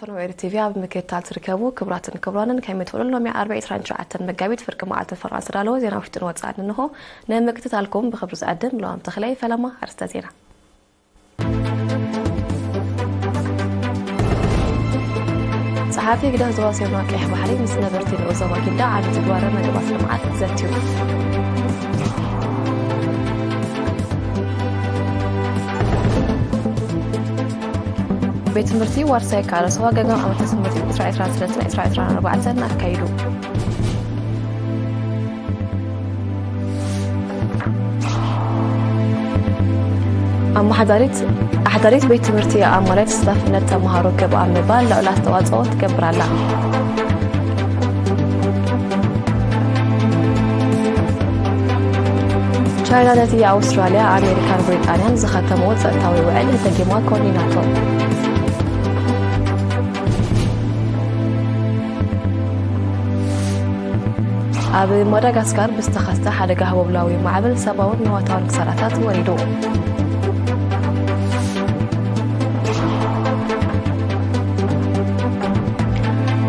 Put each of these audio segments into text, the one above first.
ፈነወ ኤሪ ቲቪ ኣብ ምክትታል ትርከቡ ክቡራትን ክቡራንን፣ ከመይ ትውዕሉ? ሎሚ ዓርቢ ዕስራን ትሽዓተን መጋቢት ፍርቂ መዓልቲ ፈረቓ ዝተዳለወ ዜና ውሽጥን ወጻእን እንሆ። ንምክትታልኩም ብኽብሪ ዝዕድም ለዋም ተኽለይ። ፈለማ ኣርእስተ ዜና። ጸሓፊ ህግደፍ ዞባ ሰሜናዊ ቀይሕ ባሕሪ ምስ ነበርቲ ንኡስ ዞባ ጊንዳዕ ዓቢ ትግባረ መደባት ልምዓት ዘትዩ። ቤት ትምህርቲ ዋርሳይ ካልኣይ ሰዋ ገምጋም ዓመተ ትምህርቲ ዕስራ ዕስራን ሰለስተን ዕስራ ዕስራን ኣርባዕተን ኣካይዱ። ኣመሓዳሪት ኣሕዳሪት ቤት ትምህርቲ ኣማላይ ተሳታፍነት ተምሃሮ ክብ ኣብ ምባል ልዑል ኣስተዋጽኦ ትገብር ኣላ። ቻይና ነቲ ኣውስትራልያ፣ ኣሜሪካን ብሪጣንያን ዝኸተምዎ ጸጥታዊ ውዕል ደጊማ ኮኒናቶ። ኣብ ማዳጋስካር ብዝተኸስተ ሓደጋ ህቦብላዊ ማዕበል ሰብኣውን ንዋታውን ክሳራታት ወሪዱ።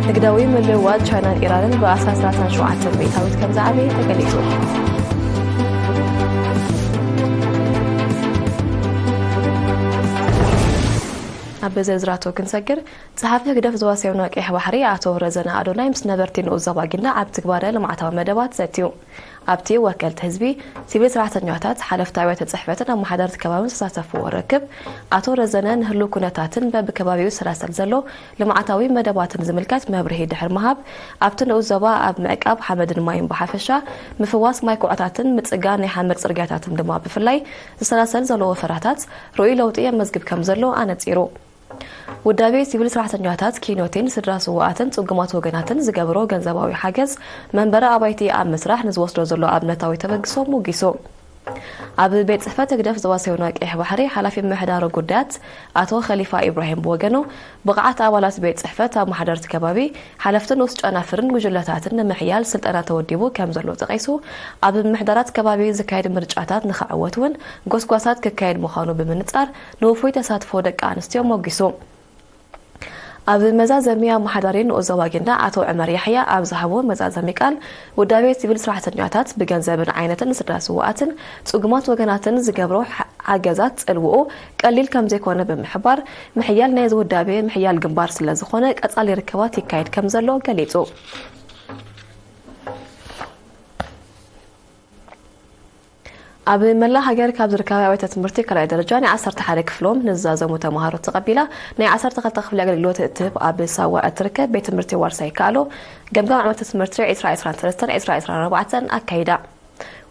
ንግዳዊ ምልውዋጥ ቻይናን ኢራንን ብኣስታት ሰላሳን ሸውዓተን ሚእታዊት ከም ዝዓበየ ተገሊጹ። ኣብ ዝርዝራቱ ክንሰግር፣ ጸሓፊ ህግደፍ ዞባ ሰሜናዊ ቀይሕ ባሕሪ ኣቶ ረዘነ ኣዶናይ ምስ ነበርቲ ንኡስ ዞባ ጊንዳዕ ኣብ ትግባረ ልምዓታዊ መደባት ዘትዩ። ኣብቲ ወከልቲ ህዝቢ፣ ሲቪል ሰራሕተኛታት፣ ሓለፍቲ ኣብያተ ጽሕፈትን ኣመሓደርቲ ከባብን ዝተሳተፍዎ ርክብ፣ ኣቶ ረዘነ ንህሉው ኩነታትን በብከባቢኡ ዝሰላሰል ዘሎ ልምዓታዊ መደባትን ዝምልከት መብርሂ ድሕሪ ምሃብ፣ ኣብቲ ንኡስ ዞባ ኣብ ምዕቃብ ሓመድን ማይን ብሓፈሻ፣ ምፍዋስ ማይ ኩዖታትን ምጽጋን ናይ ሓመድ ጽርግያታትን ድማ ብፍላይ ዝሰላሰል ዘሎ ወፈራታት ርኡይ ለውጢ የመዝግብ ከም ዘሎ ኣነጺሩ። ውዳቤ ሲቪል ሰራሕተኛታት ኪኖቴን ስድራ ስውኣትን ጽጉማት ወገናትን ዝገብሮ ገንዘባዊ ሓገዝ መንበሪ ኣባይቲ ኣብ ምስራሕ ንዝወስዶ ዘሎ ኣብነታዊ ተበግሶ ሞጊሱ። ኣብ ቤት ጽሕፈት ህግደፍ ዞባ ሰሜናዊ ቀይሕ ባሕሪ ሓላፊ ምምሕዳሩ ጉዳያት ኣቶ ኸሊፋ ኢብራሂም ብወገኑ፣ ብቕዓት ኣባላት ቤት ጽሕፈት ኣመሓደርቲ ከባቢ፣ ሓለፍቲ ንኡስ ጨናፍርን ጉጅለታትን ንምሕያል ስልጠና ተወዲቡ ከም ዘሎ ጠቒሱ፣ ኣብ ምምሕዳራት ከባቢ ዝካየድ ምርጫታት ንኽዕወት እውን ጎስጓሳት ክካየድ ምዃኑ ብምንጻር፣ ንውፉይ ተሳትፎ ደቂ ኣንስትዮ ሞጊሱ። ኣብ መዛዘሚ ኣመሓዳሪ ንኡስ ዞባ ጊንዳዕ ኣቶ ዑመር ያሕያ ኣብ ዝሃቦ መዛዘሚ ቃል፣ ውዳቤ ሲቪል ሰራሕተኛታት ብገንዘብን ዓይነትን ንስድራ ስውኣትን ጽጉማት ወገናትን ዝገብሮ ሓ-፣ ሓገዛት ጽልውኡ ቀሊል ከም ዘይኮነ ብምሕባር፣ ምሕያል ናይዚ ውዳቤ ምሕያል ግንባር ስለ ዝኾነ ቀጻሊ ርክባት ይካየድ ከም ዘሎ ገሊጹ። ኣብ መላእ ሃገር ካብ ዝርከባ ኣብያተ ትምህርቲ ካልኣይ ደረጃ ናይ ዓሰርተ ሓደ ክፍሎም ንዝዛዘሙ ተምሃሮ ተቐቢላ ናይ ዓሰርተ ክልተ ክፍሊ ኣገልግሎት እትህብ ኣብ ሳዋ እትርከብ ቤት ትምህርቲ ዋርሳይ ይከኣሎ ገምጋም ዓመተ ትምህርቲ ዕስራ ዕስራን ሰለስተን ዕስራ ዕስራን ኣርባዕተን ኣካይዳ።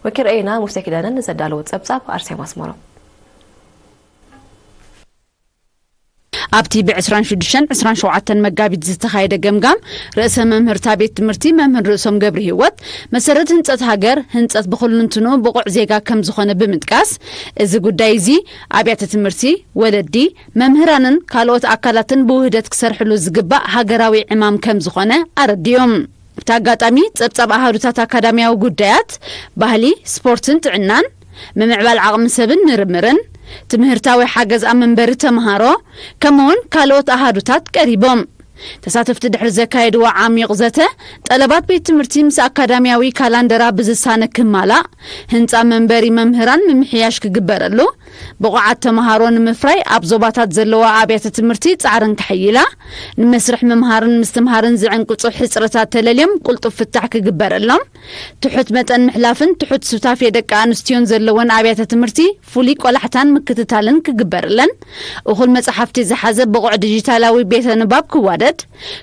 ወኪል ርኢና ሙሴ ኪዳነ ንዘዳለዎ ጸብጻብ ኣርሴማ ኣስመሮም። ኣብቲ ብ ዕስራን ሽዱሽተን ዕስራን ሸውዓተን መጋቢት ዝተኻየደ ገምጋም፣ ርእሰ መምህርታ ቤት ትምህርቲ መምህር ርእሶም ገብረ ህይወት፣ መሰረት ህንጸት ሃገር፣ ህንጸት ብኹልንትንኡ ብቑዕ ዜጋ ከም ዝኾነ ብምጥቃስ፣ እዚ ጉዳይ እዚ ኣብያተ ትምህርቲ፣ ወለዲ፣ መምህራንን ካልኦት ኣካላትን ብውህደት ክሰርሕሉ ዝግባእ ሃገራዊ ዕማም ከም ዝኾነ ኣረዲኦም። ኣብቲ ኣጋጣሚ፣ ጸብጻብ ኣሃዱታት ኣካዳሚያዊ ጉዳያት፣ ባህሊ፣ ስፖርትን ጥዕናን፣ ምምዕባል ዓቕሚ ሰብን ምርምርን፣ ትምህርታዊ ሓገዝ ኣብ መንበሪ ተምሃሮ፣ ከምኡውን ካልኦት ኣሃዱታት ቀሪቦም። ተሳተፍቲ ድሕሪ ዘካየድዎ ዓሚቕ ዘተ፣ ጠለባት ቤት ትምህርቲ ምስ ኣካዳሚያዊ ካላንደራ ብዝሳነ ክማላእ፣ ህንጻ መንበሪ መምህራን ምምሕያሽ ክግበረሉ፣ ብቑዓት ተምሃሮ ንምፍራይ ኣብ ዞባታት ዘለዋ ኣብያተ ትምህርቲ ጻዕረን ከሐይላ፣ ንመስርሕ ምምሃርን ምስትምሃርን ዝዕንቅጹ ሕጽረታት ተለልዮም ቅልጡፍ ፍታሕ ክግበረሎም፣ ትሑት መጠን ምሕላፍን ትሑት ሱታፌ ደቂ ኣንስትዮን ዘለወን ኣብያተ ትምህርቲ ፍሉይ ቆላሕታን ምክትታልን ክግበርለን፣ እኹል መጻሕፍቲ ዝሓዘ ብቑዕ ዲጂታላዊ ቤተ ንባብ ክዋደድ፣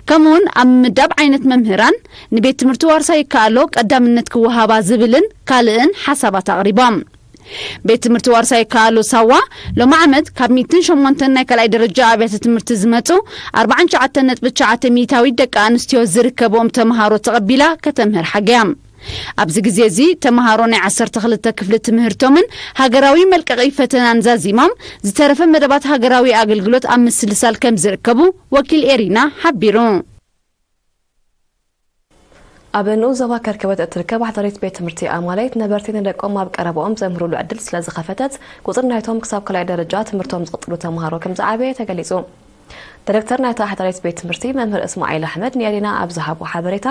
ከምኡውን ኣብ ምምዳብ ዓይነት መምህራን ንቤት ትምህርቲ ዋርሳይ ይከኣሎ ቀዳምነት ክወሃባ ዝብልን ካልእን ሓሳባት ኣቕሪቦም። ቤት ትምህርቲ ዋርሳይ ይከኣሎ ሳዋ ሎሚ ዓመት ካብ ሚእትን ሸሞንተን ናይ ካልኣይ ደረጃ ኣብያተ ትምህርቲ ዝመጹ ኣርባዓን ትሽዓተን ነጥቢ ትሽዓተ ሚእታዊት ደቂ ኣንስትዮ ዝርከብኦም ተምሃሮ ተቐቢላ ከተምህር ሓገያ። ኣብዚ ግዜ እዚ ተምሃሮ ናይ ዓሰርተ ክልተ ክፍሊ ትምህርቶምን ሃገራዊ መልቀቒ ፈተናን ዛዚሞም፣ ዝተረፈ መደባት ሃገራዊ ኣገልግሎት ኣብ ምስልሳል ከም ዝርከቡ ወኪል ኤሪና ሓቢሩ። ኣብ ንኡስ ዞባ ከርከበት እትርከብ ኣሕዳሪት ቤት ትምህርቲ ኣማሌት ነበርቲ ንደቆም ኣብ ቀረባኦም ዘምህሩሉ ዕድል ስለ ዝኸፈተት፣ ቁጽሪ ናይቶም ክሳብ ካልኣይ ደረጃ ትምህርቶም ዝቕጽሉ ተምሃሮ ከም ዝዓበየ ተገሊጹ። ዳይሬክተር ናይታ ሓዳሪት ቤት ትምህርቲ መምህር እስማዒል ኣሕመድ ንኤሪና ኣብ ዝሃቦ ሓበሬታ፣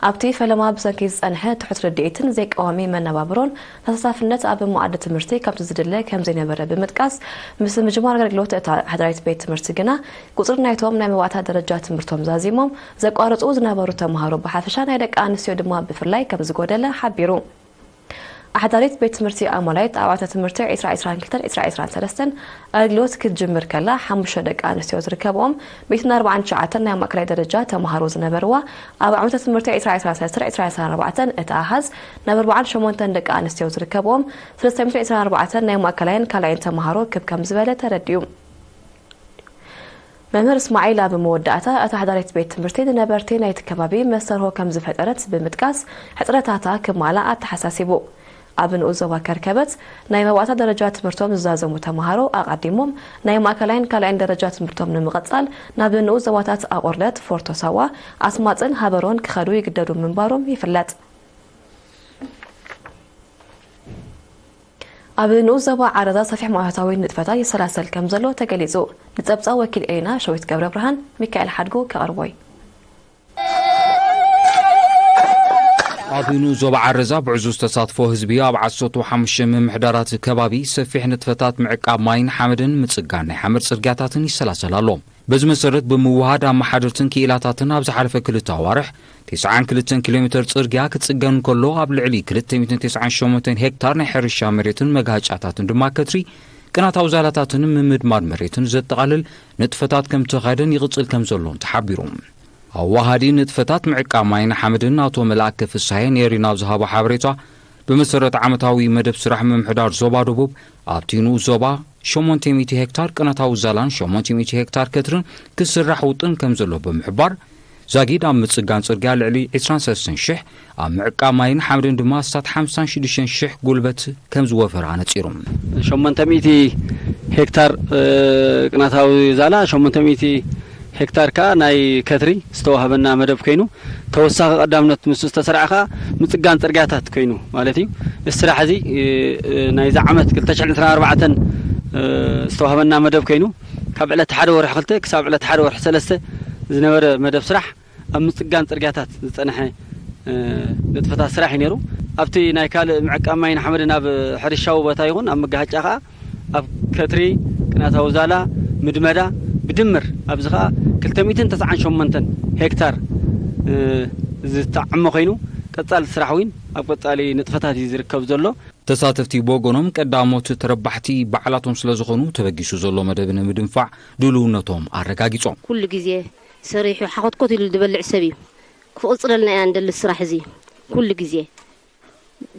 ኣብቲ ፈለማ ብሰንኪ ዝጸንሐ ትሑት ርድኢትን ዘይቀዋሚ መነባብሮን ተሳታፍነት ኣብ መኣዲ ትምህርቲ ከምቲ ዝድለ ከም ዘይነበረ ብምጥቃስ፣ ምስ ምጅማር ኣገልግሎት እታ ሓዳሪት ቤት ትምህርቲ ግና ቁጽሪ ናይቶም ናይ መባእታ ደረጃ ትምህርቶም ዛዚሞም ዘቋረጹ ዝነበሩ ተምሃሮ ብሓፈሻ ናይ ደቂ ኣንስትዮ ድማ ብፍላይ ከም ዝጎደለ ሓቢሩ። ኣሕዳሪት ቤት ትምህርቲ ኣማላይት ኣብያተ ትምህርቲ ዕስራ ዕስራን ክልተን ዕስራ ዕስራን ሰለስተን ኣገልግሎት ክትጅምር ከላ ሓሙሽተ ደቂ ኣንስትዮ ዝርከብኦም ሚእትን ኣርባዓን ትሽዓተን ናይ ማእከላይ ደረጃ ተምሃሮ ዝነበርዋ ኣብ ዓመተ ትምህርቲ ዕስራ ዕስራን ሰለስተን ዕስራ ዕስራን ኣርባዕተን እቲ ኣሃዝ ናብ ኣርባዓን ሸሞንተን ደቂ ኣንስትዮ ዝርከብኦም ሰለስተ ሚእትን ዕስራን ኣርባዕተን ናይ ማእከላይን ካልኣይን ተምሃሮ ክብ ከም ዝበለ ተረዲኡ። መምህር እስማዒል ኣብ መወዳእታ እታ ሓዳሪት ቤት ትምህርቲ ንነበርቲ ናይቲ ከባቢ መስተርሆ ከም ዝፈጠረት ብምጥቃስ ሕጽረታታ ክማልኣ ኣተሓሳሲቡ። ኣብ ንኡስ ዞባ ከርከበት ናይ መባእታ ደረጃ ትምህርቶም ዝዛዘሙ ተምሃሮ ኣቐዲሞም ናይ ማእከላይን ካልኣይን ደረጃ ትምህርቶም ንምቕጻል ናብ ንኡስ ዞባታት ኣቑርደት፣ ፎርቶ ሳዋ፣ ኣስማጥን ሃበሮን ክኸዱ ይግደዱ ምንባሮም ይፍለጥ። ኣብ ንኡስ ዞባ ዓረዛ ሰፊሕ ማእቶታዊ ንጥፈታት ይሰላሰል ከም ዘሎ ተገሊጹ። ንጸብጻብ ወኪል ኤና ሸዊት ገብረ ብርሃን ሚካኤል ሓድጉ ከቕርቦ እዩ። ኣብ ንኡስ ዞባ ዓረዛ ብዕዙዝ ተሳትፎ ህዝቢ ኣብ ዓሰርተ ሓሙሽተ ምምሕዳራት ከባቢ ሰፊሕ ንጥፈታት ምዕቃብ ማይን ሓመድን ምጽጋን ናይ ሓመድ ጽርግያታትን ይሰላሰል ኣሎ። በዚ መሰረት ብምውሃድ ኣመሓደርትን ክኢላታትን ኣብ ዝሓለፈ ክልተ ኣዋርሕ ተስዓን ክልተን ኪሎ ሜተር ጽርግያ ክጽገን እንከሎ ኣብ ልዕሊ ክልተ ሚእትን ተስዓን ሸሞንተን ሄክታር ናይ ሕርሻ መሬትን መጋጫታትን ድማ ከትሪ ቅናታዊ ዛላታትን ምምድማድ መሬትን ዘጠቓልል ንጥፈታት ከም ተኻየደን ይቕጽል ከም ዘሎን ተሓቢሩ። ኣዋሃዲ ንጥፈታት ምዕቃብ ማይን ሓመድን ኣቶ መልኣከ ፍሳሄ ነይሪ ናብ ዝሃቦ ሓበሬታ ብመሰረት ዓመታዊ መደብ ስራሕ ምምሕዳር ዞባ ደቡብ ኣብቲ ንኡስ ዞባ ሸሞንተ ሚእቲ ሄክታር ቅነታዊ ዛላን ሸሞንተ ሚእቲ ሄክታር ከትርን ክስራሕ ውጥን ከም ዘሎ ብምሕባር ዛጊድ ኣብ ምጽጋን ጽርግያ ልዕሊ ዕስራን ሰለስተን ሽሕ ኣብ ምዕቃብ ማይን ሓመድን ድማ ኣስታት ሓምሳን ሽዱሽተን ሽሕ ጉልበት ከም ዝወፈረ ኣነጺሩ። ሸሞንተ ሚእቲ ሄክታር ቅናታዊ ዛላ ሸሞንተ ሚእቲ ሄክታር ከኣ ናይ ከትሪ ዝተዋህበና መደብ ኮይኑ ተወሳኺ ቀዳምነት ምስ ዝተሰርዐ ከኣ ምጽጋን ጽርግያታት ኮይኑ ማለት እዩ። እዚ ስራሕ እዚ ናይዚ ዓመት ክልተ ሽሕን ዕስራን ኣርባዕተን ዝተዋህበና መደብ ኮይኑ ካብ ዕለት ሓደ ወርሒ ክልተ ክሳብ ዕለት ሓደ ወርሒ ሰለስተ ዝነበረ መደብ ስራሕ ኣብ ምጽጋን ጽርግያታት ዝጸንሐ ንጥፈታት ስራሕ እዩ ነይሩ። ኣብቲ ናይ ካልእ ምዕቃብ ማይን ሓመድን ኣብ ሕርሻዊ ቦታ ይኹን ኣብ መጋሃጫ ከኣ ኣብ ከትሪ ቅናታዊ ዛላ ምድመዳ ብድምር ኣብዚ ከኣ ክልተ ሚእትን ተስዓን ሸሞንተን ሄክታር ዝተዓመ ኮይኑ ቀጻሊ ስራሕ እውን ኣብ ቀጻሊ ንጥፈታት እዩ ዝርከብ ዘሎ። ተሳተፍቲ ብወገኖም ቀዳሞት ተረባሕቲ ባዕላቶም ስለ ዝኾኑ ተበጊሱ ዘሎ መደብ ንምድንፋዕ ድልውነቶም ኣረጋጊጾም። ኩሉ ግዜ ሰሪሑ ሓኾትኮት ኢሉ ዝበልዕ ሰብ እዩ። ክቕጽለልና ኢና ንደሊ ስራሕ እዚ። ኩሉ ግዜ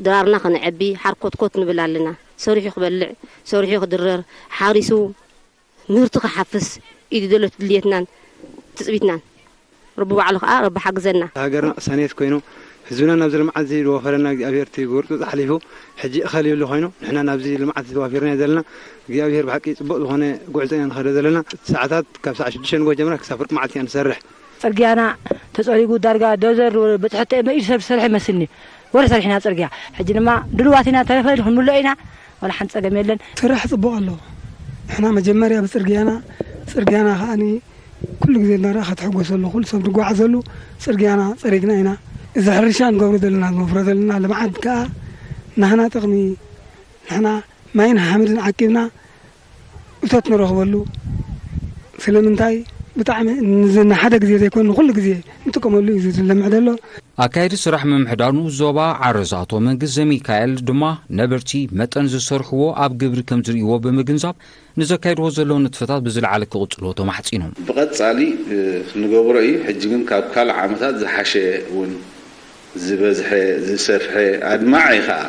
ድራርና ከነዐቢ ሓርኮትኮት ንብል ኣለና። ሰሪሑ ክበልዕ፣ ሰሪሑ ክድረር፣ ሓሪሱ ምህርቱ ክሓፍስ እዩ ድደሎት ድልየትናን ትጽቢትናን። ረቢ ባዕሉ ከኣ ረቢ ሓግዘና። ሃገርና ቅሳኔት ኮይኑ ህዝብና ናብዚ ልምዓት እዚ ዝወፈረና እግዚኣብሔር እቲ ብወርጡ ኣሕሊፉ ሕጂ እኸል ይብሉ ኮይኑ ንሕና ናብዚ ልምዓት እዚ ተዋፊርና ዘለና እግዚኣብሔር ብሓቂ ጽቡቕ ዝኾነ ጉዕዞ ኢና ንኸዶ ዘለና። ሰዓታት ካብ ሰዓት ሽዱሽተ ንጎ ጀምራ ክሳብ ፍርቂ መዓልቲ ኢና ንሰርሕ። ጽርግያና ተጸሪጉ ዳርጋ ዶዘር በጽሕተ መኢድ ሰብ ዝሰርሐ ይመስልኒ። ወረ ሰሪሕና ጽርግያ። ሕጂ ድማ ድልዋት ኢና ተረፈ ክንምልኦ ኢና። ዋላ ሓንቲ ጸገም የለን። ስራሕ ጽቡቕ ኣሎ። ንሕና መጀመርያ ብጽርግያና፣ ጽርግያና ከኣኒ ኩሉ ግዜ እናረኣኻ ትሕጎሰሉ፣ ኩሉ ሰብ ዝጓዓዘሉ ጽርግያና ጸሪግና ኢና። እዚ ሕርሻ ንገብሮ ዘለና፣ ንወፍሮ ዘለና ልምዓት ከኣ ናህና ጥቕሚ፣ ንሕና ማይን ሓመድን ዓቂብና እቶት ንረኽበሉ። ስለምንታይ ብጣዕሚ ንዝ-፣ ንሓደ ግዜ ዘይኮነ ንኹሉ ግዜ ንጥቀመሉ እዩ ዝለምዕ ዘሎ። ኣካየዲ ስራሕ ምምሕዳር ንኡስ ዞባ ዓረዛ ኣቶ መንግስት ዘሚካኤል ድማ ነበርቲ መጠን ዝሰርሕዎ ኣብ ግብሪ ከም ዝርእይዎ ብምግንዛብ ንዘካይድዎ ዘለዉ ንጥፈታት ብዝለዓለ ክቕጽልዎ ተማሕጺኖም። ብቐጻሊ፣ እ፣ ክንገብሮ እዩ። ሕጂ ግን ካብ ካልእ ዓመታት ዝሓሸ እውን ዝበዝሐ፣ ዝሰፍሐ፣ ኣድማዒ ከኣ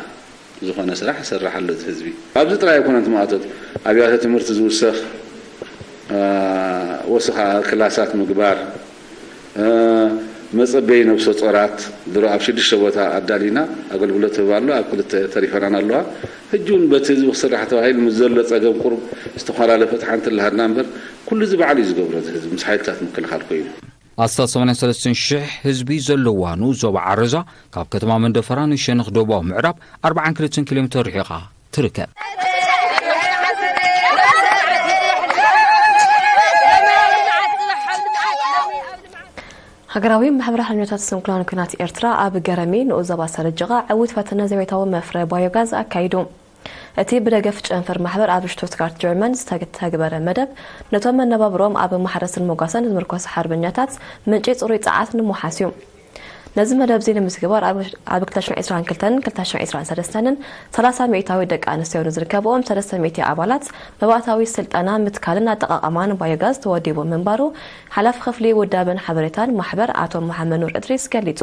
ዝኾነ ስራሕ ይሰርሕ ኣሎ እዚ ህዝቢ። ኣብዚ ጥራይ ኣይኮነን እቲ ማእቶት፣ ኣብያተ ትምህርቲ ዝውሰኽ፣ እ፣ ወሰኻ ክላሳት ምግባር፣ እ፣ መጸበዪ ነብሰ ጾራት ድሮ ኣብ ሽዱሽተ ቦታ ኣዳሊና ኣገልግሎት ትህብ ኣሎ፣ ኣብ ክልተ ተሪፈናን ኣለዋ። ሕጂ እውን በቲ ህዝቢ ክስራሕ ተባሂሉ ምስ ዘሎ ጸገም ቁሩብ ዝተዃላለፈት ሓንቲ ኣላሃድና እምበር፣ ኩሉ እዚ ባዕሉ እዩ ዝገብሮ፣ እዚ ህዝቢ ምስ ሓይልታት ምክልኻል ኮይኑ። ኣስታት ሰማንያን ሰለስተን ሽሕ ህዝቢ ዘለዋ ንኡስ ዞባ ዓረዛ፣ ካብ ከተማ መንደፈራ ንሸነኽ ደቡባዊ ምዕራብ ኣርባዓን ክልተን ኪሎ ሜተር ርሒቓ ትርከብ። ሃገራዊ ማሕበር ሓርበኛታት ስንኩላን ኲናት ኤርትራ ኣብ ገረሚ ንኡስ ዞባ ሰረጅቓ ዕዉት ፈተነ ዘቤታዊ መፍረ ባዮጋዝ ኣካይዱ። እቲ ብደገፍ ጨንፈር ማሕበር ኣብ ሽቱትጋርት ጀርመን ዝተተግበረ መደብ፣ ነቶም መነባብሮኦም ኣብ ማሕረስን ሞጓሰን ዝምርኮስ ሓርበኛታት ምንጪ ጽሩይ ጸዓት ንምውሓስ እዩ። ነዚ መደብ እዚ ንምትግባር ኣብ፣ ኣብ ክልተ ሽሕን ዕስራን ክልተን ክልተ ሽሕን ዕስራን ሰለስተን ሰላሳ ሚእታዊ ደቂ ኣንስትዮ ንዝርከብኦም ሰለስተ ሚእቲ ኣባላት መባእታዊ ስልጠና ምትካልን ኣጠቓቕማን ባዮጋዝ ተወዲቡ ምንባሩ ሓላፊ ክፍሊ ውዳበን ሓበሬታን ማሕበር ኣቶ መሓመድ ኑር እድሪስ ገሊጹ።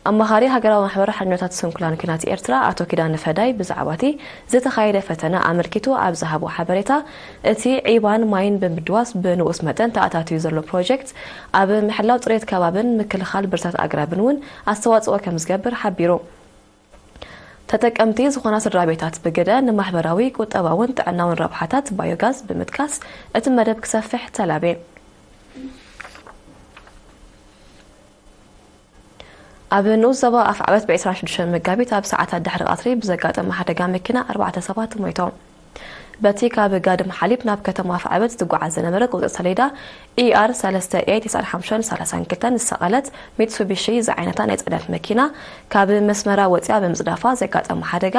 ኣማኻሪ ሃገራዊ ማሕበር ሓርበኛታት ስንኩላን ኲናት ኤርትራ ኣቶ ኪዳነ ፈዳይ ብዛዕባ እቲ ዝተኻየደ ፈተነ ኣመልኪቱ ኣብ ዝሃቦ ሓበሬታ፣ እቲ ዒባን ማይን ብምድዋስ ብንኡስ መጠን ተኣታትዩ ዘሎ ፕሮጀክት ኣብ ምሕላው ጽሬት ከባብን ምክልኻል ብርታት ኣግራብን እውን ኣስተዋጽኦ ከም ዝገብር ሓቢሩ። ተጠቀምቲ ዝኾና ስድራ ቤታት ብግደ ንማሕበራዊ፣ ቁጠባውን ጥዕናውን ረብሓታት ባዮጋዝ ብምጥቃስ እቲ መደብ ክሰፍሕ ተላብየ። ኣብ ንኡስ ዞባ ኣፍዓበት ብ ዕስራን ሽዱሽተን መጋቢት ኣብ ሰዓታት ድሕሪ ቀትሪ ብዘጋጠመ ሓደጋ መኪና ኣርባዕተ ሰባት ሞይቶም። በቲ ካብ ጋድም ሓሊብ ናብ ከተማ ኣፍዓበት ዝጓዓዝ ዝነበረ ቁጽሪ ሰሌዳ ኢኣር ሰለስተ ኤ ትስዓን ሓሙሽተን ሰላሳን ክልተን ዝሰቐለት ሚትሱቢሺ ዝዓይነታ ናይ ጽዕነት መኪና ካብ መስመራ ወጺኣ ብምጽዳፋ ዘጋጠመ ሓደጋ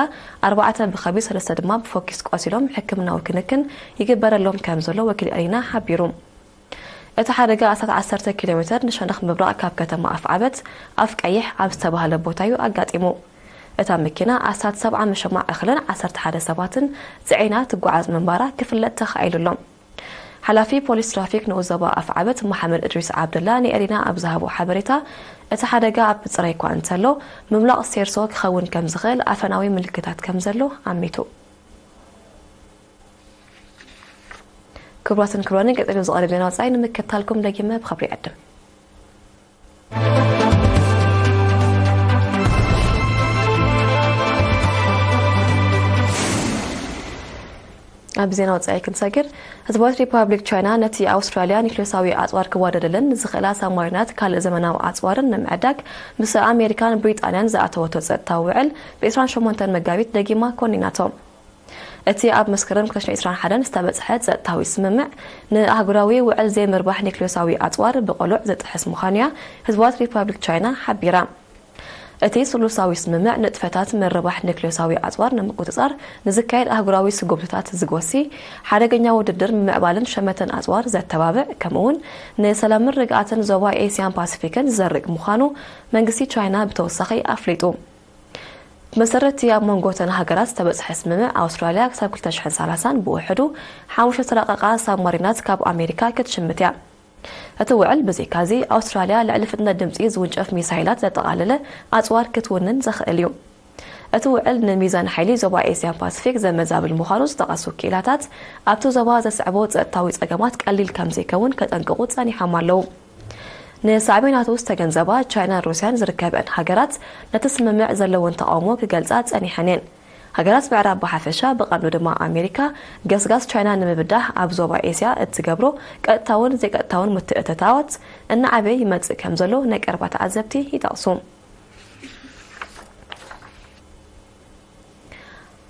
ኣርባዕተ ብኸቢድ ሰለስተ ድማ ብፎኪስ ቆሲሎም ሕክምናዊ ክንክን ይግበረሎም ከም ዘሎ ወኪል ኤሪና ሓቢሩ። እቲ ሓደጋ ኣስታት ዓሰርተ ኪሎ ሜተር ንሸነኽ ምብራቕ ካብ ከተማ ኣፍዓበት ኣፍ ቀይሕ ኣብ ዝተባህለ ቦታ እዩ ኣጋጢሙ። እታ መኪና ኣስታት ሰብዓ መሸማዕ እኽልን ዓሰርተ ሓደ ሰባትን ጽዒና ትጓዓዝ ምንባራ ክፍለጥ ተኻኢሉ ኣሎ። ሓላፊ ፖሊስ ትራፊክ ንኡስ ዞባ ኣፍዓበት መሓመድ እድሪስ ዓብደላ ንኤሪና ኣብ ዝሃቦ ሓበሬታ፣ እቲ ሓደጋ ኣብ ምጽራይ እኳ እንተሎ፣ ምምላቕ ሴርሶ ክኸውን ከም ዝኽእል ኣፈናዊ ምልክታት ከም ዘሎ ኣሚቱ። ክቡራትን ክቡራንን፣ ቀጺሉ ዝቐርብ ዜና ወጻኢ ንምክትታልኩም ደጊመ ብኽብሪ ይዕድም። ኣብ ዜና ወጻኢ ክንሰግር፣ ህዝባዊት ሪፓብሊክ ቻይና ነቲ ኣውስትራልያ ኒክሌሳዊ ኣጽዋር ክዋደደለን ዝኽእላ ሳብማሪናት ካልእ ዘመናዊ ኣጽዋርን ንምዕዳግ ምስ ኣሜሪካን ብሪጣንያን ዝኣተወቶ ጸጥታዊ ውዕል ብ ዕስራን ሸሞንተን መጋቢት ደጊማ ኮኒናቶ። እቲ ኣብ መስከረም ክልተ ሽሕን ዕስራን ሓደን ዝተበጽሐ ጸጥታዊ ስምምዕ ንኣህጉራዊ ውዕል ዘይምርባሕ ኒክሌሳዊ ኣጽዋር ብቐሉዕ ዝጥሕስ ምዃኑ'ያ ህዝባዊት ሪፓብሊክ ቻይና ሓቢራ። እቲ ስሉሳዊ ስምምዕ ንጥፈታት ምርባሕ ኒክሌሳዊ ኣጽዋር ንምቁጽጻር ንዝካየድ ኣህጉራዊ ስጉምትታት ዝጎሲ፣ ሓደገኛ ውድድር ምምዕባልን ሸመተን ኣጽዋር ዘተባብዕ፣ ከምኡ'ውን ንሰላምን ርግኣትን ዞባ ኤስያን ፓሲፊክን ዝዘርግ ምዃኑ መንግስቲ ቻይና ብተወሳኺ ኣፍሊጡ። ብመሰረት እቲ ኣብ መንጎ እተን ሃገራት ዝተበጽሐ ስምምዕ፣ ኣውስትራልያ ክሳብ ክልተ ሽሕን ሰላሳን ብውሕዱ ሓሙሽተ ዝተራቐቓ ሳብማሪናት ካብ ኣሜሪካ ክትሽምት እያ። እቲ ውዕል ብዘይካዚ፣ ኣውስትራልያ ልዕሊ ፍጥነት ድምጺ ዝውንጨፍ ሚሳይላት ዘጠቓለለ ኣጽዋር ክትውንን ዘኽእል እዩ። እቲ ውዕል ንሚዛን ሓይሊ ዞባ ኤስያን ፓሲፊክ ዘመዛብል ምዃኑ ዝጠቐሱ ክኢላታት፣ ኣብቲ ዞባ ዘስዕቦ ጸጥታዊ ጸገማት ቀሊል ከም ዘይከውን ከጠንቅቑ ጸኒሖም ኣለዉ። ንሳዕቤናቱ ዝተገንዘባ ቻይናን ሩስያን ዝርከበአን ሃገራት፣ ነቲ ስምምዕ ዘለወን ተቓውሞ ክገልጻ ጸኒሐን እየን። ሃገራት ምዕራብ ብሓፈሻ፣ ብቐንዱ ድማ ኣሜሪካ፣ ገስጋስ ቻይና ንምብዳህ ኣብ ዞባ ኤስያ እትገብሮ ቀጥታውን ዘይቀጥታውን ምትእትታዋት እናዓበየ ይመጽእ ከም ዘሎ ናይ ቀረባ ተዓዘብቲ ይጠቕሱ።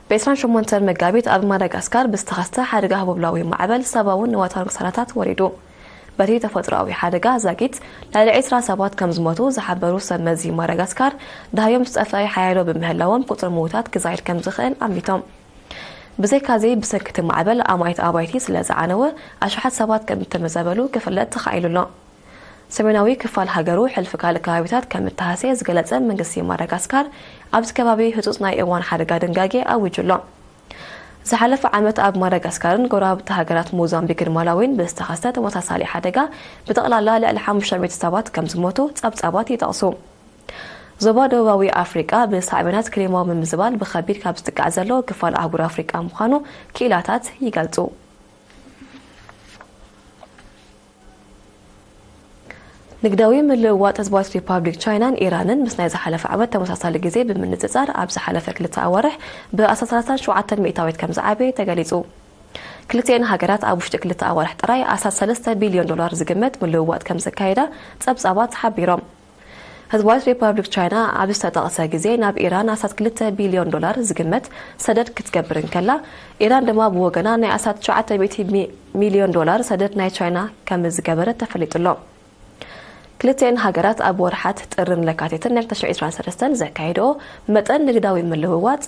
ብ ዕስራን ሸሞንተን መጋቢት ኣብ ማዳጋስካር ብዝተኸስተ ሓደጋ ህቦብላዊ ማዕበል ሰብኣውን ንዋታውን ክሳራታት ወሪዱ። በቲ ተፈጥሮኣዊ ሓደጋ ዛጊት ልዕሊ ዕስራ ሰባት ከም ዝሞቱ ዝሓበሩ ሰብ መዚ ማዳጋስካር፣ ደሃዮም ዝጠፍአ ሓያሎ ብምህላዎም ቁጽሪ ምዉታት ክዛይድ ከም ዝኽእል ኣሚቶም። ብዘይካዚ፣ ብሰንኪ እቲ ማዕበል ኣማኢት ኣባይቲ ስለ ዝዓነወ፣ ኣሽሓት ሰባት ከም እተመዛበሉ ክፍለጥ ተኻኢሉ ኣሎ። ሰሜናዊ ክፋል ሃገሩ ሕልፊ ካልእ ከባቢታት ከም እተሃስየ ዝገለጸ መንግስቲ ማዳጋስካር፣ ኣብቲ ከባቢ ህጹጽ ናይ እዋን ሓደጋ ድንጋጌ ኣዊጁ ኣሎ። ዝሓለፈ ዓመት ኣብ ማዳጋስካርን ጎረባብቲ ሃገራት ሞዛምቢክን ማላዊን ብዝተኸስተ ተመሳሳሊ ሓደጋ ብጠቕላላ ልዕሊ ሓሙሽተ ሚእቲ ሰባት ከም ዝሞቱ ጸብጻባት ይጠቕሱ። ዞባ ደቡባዊ ኣፍሪቃ ብሳዕቤናት ክሊማዊ ምምዝባል ብኸቢድ ካብ ዝጥቃዕ ዘሎ ክፋል ኣህጉር ኣፍሪቃ ምዃኑ ክኢላታት ይገልጹ። ንግዳዊ ምልውዋጥ ህዝባዊት ሪፓብሊክ ቻይናን ኢራንን ምስ ናይ ዝሓለፈ ዓመት ተመሳሳሊ ግዜ ብምንጽጻር፣ ኣብ ዝሓለፈ ክልተ ኣዋርሕ ብኣስታት ሰላሳን ሸውዓተን ሚእታዊት ከም ዝዓበየ ተገሊጹ። ክልቲኤን ሃገራት ኣብ ውሽጢ ክልተ ኣዋርሕ ጥራይ ኣስታት ሰለስተ ቢልዮን ዶላር ዝግመት ምልውዋጥ ከም ዘካየዳ ጸብጻባት ሓቢሮም። ህዝባዊት ሪፓብሊክ ቻይና ኣብ ዝተጠቕሰ ግዜ ናብ ኢራን ኣስታት ክልተ ቢልዮን ዶላር ዝግመት ሰደድ ክትገብር እንከላ፣ ኢራን ድማ ብወገና ናይ ኣስታት ትሽዓተ ሚእቲ ሚ-፣ ሚልዮን ዶላር ሰደድ ናይ ቻይና ከም ዝገበረት ተፈሊጡ ኣሎ። ክልቲኤን ሃገራት ኣብ ወርሓት ጥርን ለካቲትን ናይ ክልተ ሽሕ ዕስራን ሰለስተን ዘካየድኦ መጠን ንግዳዊ ምልውዋጥ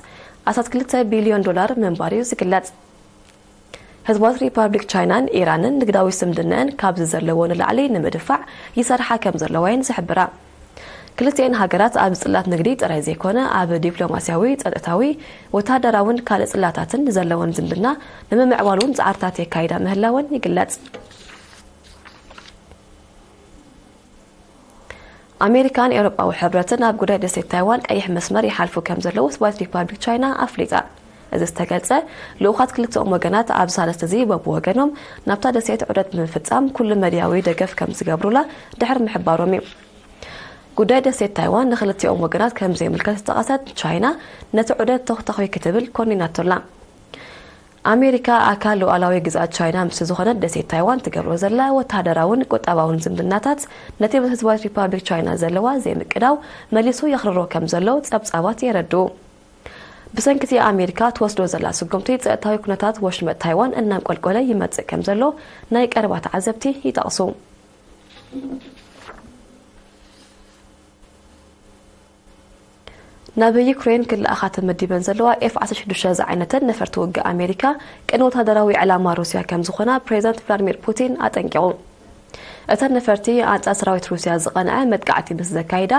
ኣስታት ክልተ ቢልዮን ዶላር ምንባር እዩ ዝግለጽ። ህዝባዊት ሪፓብሊክ ቻይናን ኢራንን ንግዳዊ ዝምድናኣን ካብዚ ዘለዎ ንላዕሊ ንምድፋዕ ይሰርሓ ከም ዘለዋ እየን ዝሕብራ። ክልቲኤን ሃገራት ኣብ ጽላት ንግዲ ጥራይ ዘይኮነ፣ ኣብ ዲፕሎማስያዊ፣ ጸጥታዊ፣ ወተሃደራውን ካልእ ጽላታትን ዘለወን ዝምድና ንምምዕባል እውን ጻዕርታት የካይዳ ምህላወን ይግለጽ። ኣሜሪካን ኤውሮጳዊ ሕብረትን ኣብ ጉዳይ ደሴት ታይዋን ቀይሕ መስመር ይሓልፉ ከም ዘለዉ ህዝባዊት ሪፓብሊክ ቻይና ኣፍሊጣ። እዚ ዝተገልጸ፣ ልኡኻት ክልቲኦም ወገናት ኣብ ሳልስቲ እዚ በብወገኖም ናብታ ደሴት ዑደት ብምፍጻም ኩሉ መድያዊ ደገፍ ከም ዝገብሩላ ድሕሪ ምሕባሮም እዩ። ጉዳይ ደሴት ታይዋን ንክልቲኦም ወገናት ከም ዘይምልከት ዝጠቐሰት ቻይና፣ ነቲ ዑደት ተኹተኹይ ክትብል ኮኒናቶላ። ኣሜሪካ ኣካል ሉዓላዊ ግዝኣት ቻይና ምስ ዝኾነት ደሴት ታይዋን ትገብሮ ዘላ ወተሃደራውን ቁጠባውን ዝምድናታት ነቲ ምስ ህዝባዊት ሪፓብሊክ ቻይና ዘለዋ ዘይምቅዳው መሊሱ የኽርሮ ከም ዘሎ ጸብጻባት የረድኡ። ብሰንኪ እቲ ኣሜሪካ ትወስዶ ዘላ ስጉምቲ ጸጥታዊ ኩነታት ወሽመጥ ታይዋን እናንቆልቆለ ይመጽእ ከም ዘሎ ናይ ቀረባ ተዓዘብቲ ይጠቕሱ። ናብ ዩክሬን ክልኣኻ ተመዲበን ዘለዋ ኤፍ ዓሰርተ ሽዱሽተ ዝዓይነተን ነፈርቲ ውግእ ኣሜሪካ ቅድሚ ወታደራዊ ዕላማ ሩስያ ከም ዝኾና ፕሬዚዳንት ቭላድሚር ፑቲን ኣጠንቂቑ። እተን ነፈርቲ ኣንጻር ሰራዊት ሩስያ ዝቐንዐ መጥቃዕቲ ምስ ዘካይዳ፣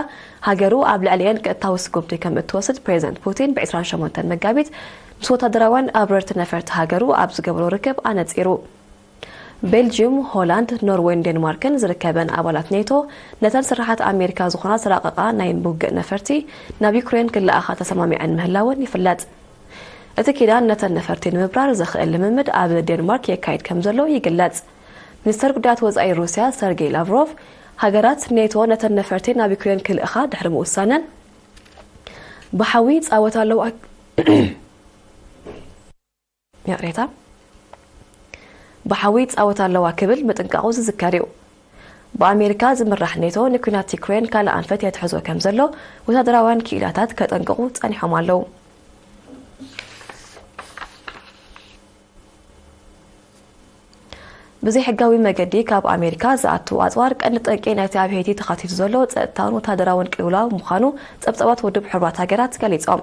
ሃገሩ ኣብ ልዕሊኤን ቀጥታዊ ስጉምቲ ከም እትወስድ ፕሬዚዳንት ፑቲን ብ ዕስራን ሸሞንተን መጋቢት ምስ ወታደራውያን ኣብረርቲ ነፈርቲ ሃገሩ ኣብ ዝገበሮ ርክብ ኣነጺሩ። ቤልጅዩም፣ ሆላንድ፣ ኖርዌይን ዴንማርክን ዝርከበን ኣባላት ኔቶ፣ ነተን ስርሓት ኣሜሪካ ዝኾና ዝራቐቓ ናይ ውግእ ነፈርቲ ናብ ዩክሬን ክለኣኻ ተሰማሚዐን ምህላወን ይፍለጥ። እቲ ኪዳን ነተን ነፈርቲ ንምብራር ዘኽእል ልምምድ ኣብ ዴንማርክ የካይድ ከም ዘሎ ይግለጽ። ሚኒስተር ጉዳያት ወጻኢ ሩስያ ሰርጌይ ላቭሮቭ፣ ሃገራት ኔቶ ነተን ነፈርቲ ናብ ዩክሬን ክልእኻ ድሕሪ ምውሳነን፣ ብሓዊ ይጻወታ ኣለዋ፣ ይቕሬታ፣ ብሓዊ ይጻወታ ኣለዋ ክብል ምጥንቃቑ ዝዝከር እዩ። ብኣሜሪካ ዝምራሕ ኔቶ ንኲናት ዩክሬን ካልእ ኣንፈት የትሕዞ ከም ዘሎ ወታደራውያን ክኢላታት ከጠንቅቑ ጸኒሖም ኣለዉ። ብዘይሕጋዊ መገዲ ካብ ኣሜሪካ ዝኣቱ ኣጽዋር ቀንዲ ጠንቂ ናይቲ ኣብ ሄይቲ ተኸቲቱ ዘሎ ጸጥታውን ወታደራውን ቅልውላው ምዃኑ ጸብጻባት ውድብ ሕቡራት ሃገራት ገሊጾም።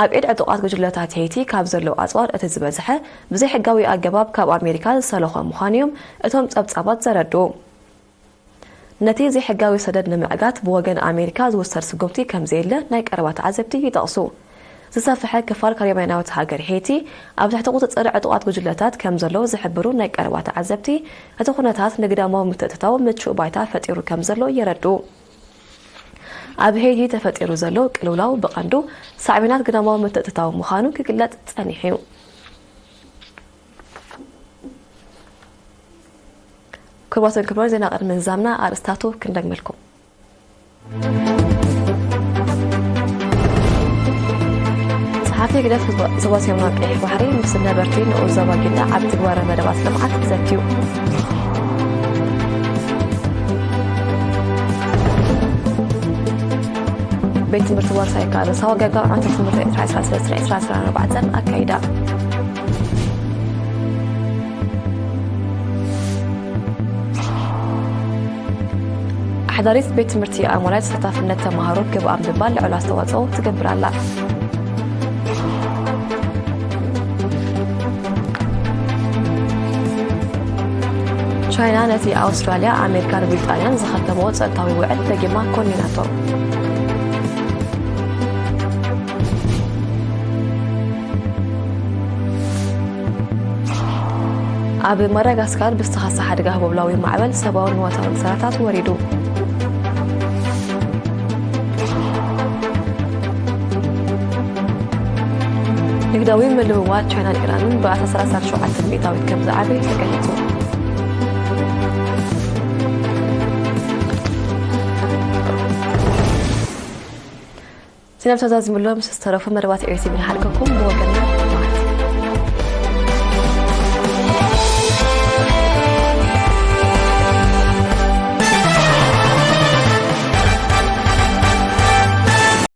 ኣብ ኢድ ዕጡቓት ጉጅለታት ሄይቲ ካብ ዘለዉ ኣጽዋር እቲ ዝበዝሐ ብዘይሕጋዊ ኣገባብ ካብ ኣሜሪካ ዝሰለኾ ምዃኑ እዮም እቶም ጸብጻባት ዘረድኡ። ነቲ ዘይሕጋዊ ሰደድ ንምዕጋት ብወገን ኣሜሪካ ዝውሰድ ስጉምቲ ከም ዘየለ ናይ ቀረባ ተዓዘብቲ ይጠቕሱ። ዝሰፍሐ ክፋል ካሪባውያናዊት ሃገር ሄይቲ ኣብ ትሕቲ ቁጽጽር ዕጡቓት ጉጅለታት ከም ዘሎ ዝሕብሩ ናይ ቀረባ ተዓዘብቲ፣ እቲ ኩነታት ንግዳማዊ ምትእትታው ምቹእ ባይታ ፈጢሩ ከም ዘሎ የረድኡ። ኣብ ሄይቲ ተፈጢሩ ዘሎ ቅልውላው ብቐንዱ ሳዕቤናት ግዳማዊ ምትእትታው ምዃኑ ክግለጽ ጸኒሑ እዩ። ክቡራትን ክቡራን፣ ዜና ቅድሚ ምዝዛምና ኣርእስታቱ ክንደግመልኩም። ጸሓፊ ህግደፍ ዞባ ሰሜናዊ ቀይሕ ባሕሪ ምስ ነበርቲ ንኡስ ዞባ ጊንዳዕ ኣብ ትግባረ መደባት ልምዓት ዘትዩ። ቤት ትምህርቲ ዋርሳይ ካልኦት ኣወጋግባ ዓመተ ትምህርቲ ዕስራ ዕስራን ሰለስተን ዕስራ ዕስራን ኣርባዕተን ኣካይዳ። ኣሕዳሪት ቤት ትምህርቲ ኣሞላይ ተሳታፍነት ተማሃሮ ክብ ኣብ ምባል ልዑል ኣስተዋፅኦ ትገብር ኣላ። ቻይና ነቲ ኣውስትራልያ፣ ኣሜሪካን ብሪጣንያን ዝኸተምኦ ጸጥታዊ ውዕል ደጊማ ኮኒናቶ። ኣብ ማዳጋስካር ብዝተኸስተ ሓደጋ ህቦብላዊ ማዕበል ሰብኣውን ንዋታውን ክሳራታት ወሪዱ። ንግዳዊ ምልውዋጥ ቻይናን ኢራንን ብኣስታት ሰላሳ ሸውዓተ ሚእታዊት ከም ዝዓበየ ተገሊጹ። ዜና ተዛዚሙሎም ዝተረፉ መደባት ኤሪቲቪ ንሓልከኩም ብወገንና